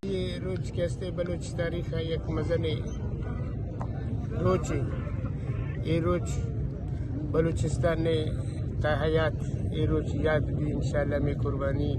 اے روچ کہ استیں بلوچ تاریخ ءِ یک مزنیں روچے۔ اے روچ بلوچستان ءِ تا حیات اے روچ یات بی، انشاءاللہ۔ مئے قربانی۔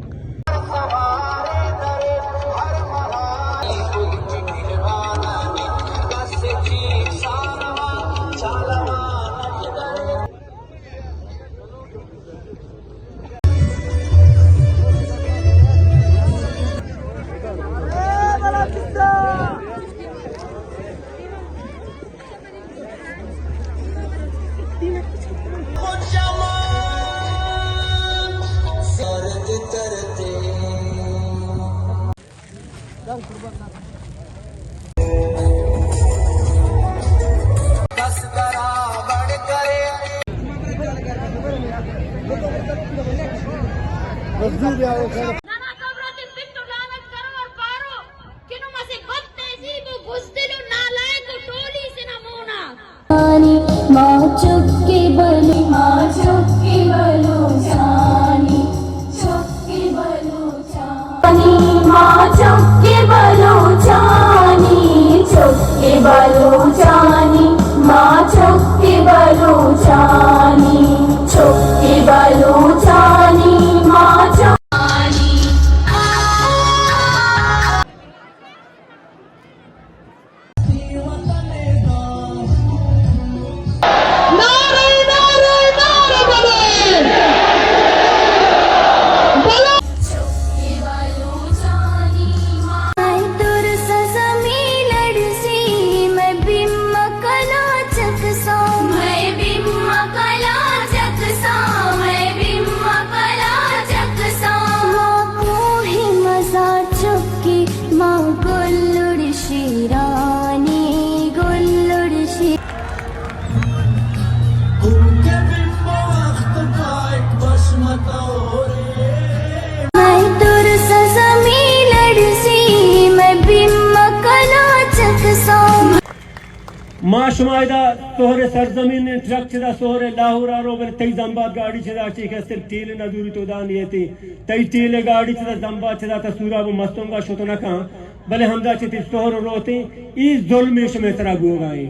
ننا قبر ءَ تئی پت ءُ لعنت کرو اور پارو کہ نوں مزے بد تہذیب ءُ بزدل ءُ نالائق ءُ ٹولی سے نمونہ۔ ما چکے بلو، ما چکے بلوچانی، چکے بلوچانی، ما چکے بلوچانی، چکے بلوچانی، ما چکے بلوچانی، چکے بلوچانی، ما چکے ما شما ادا سہر سرزمین ٹرک چدا سہر لاہور ءَ رو، بلے تئی زمبات گاڑی چدا چی کہ استر ٹیل نہ دوری تو دانی ایتی۔ تئی ٹیل گاڑی چدا زمبات چدا تا سوراب مستونگا شت نہ کن، بلے ہمدا چہ تئی سہر روتیں، ای ظلم شمے سرا بوگائیں۔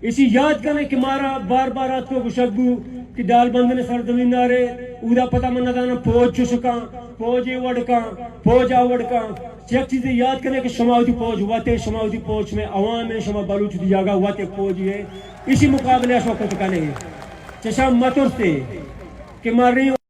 ایشی یاد کنیں کہ مارا بار بار آتکو گوشگ بو کہ ڈال بندن سرزمین نارے، اودا پدا من نزاناں پوج چوش کن، پوج اے وڑ کن، پوج آ وڑ کن۔ یک چیزے یاد کنیں کہ شما وتی پوج وتے، شما وتی پوج شمے عوام ایں، شما بلوچ وتی جاگہ وتے پوج اے۔ ایشی مقابلہ شما کت کنے۔ چشا مترسے کہ ما ریں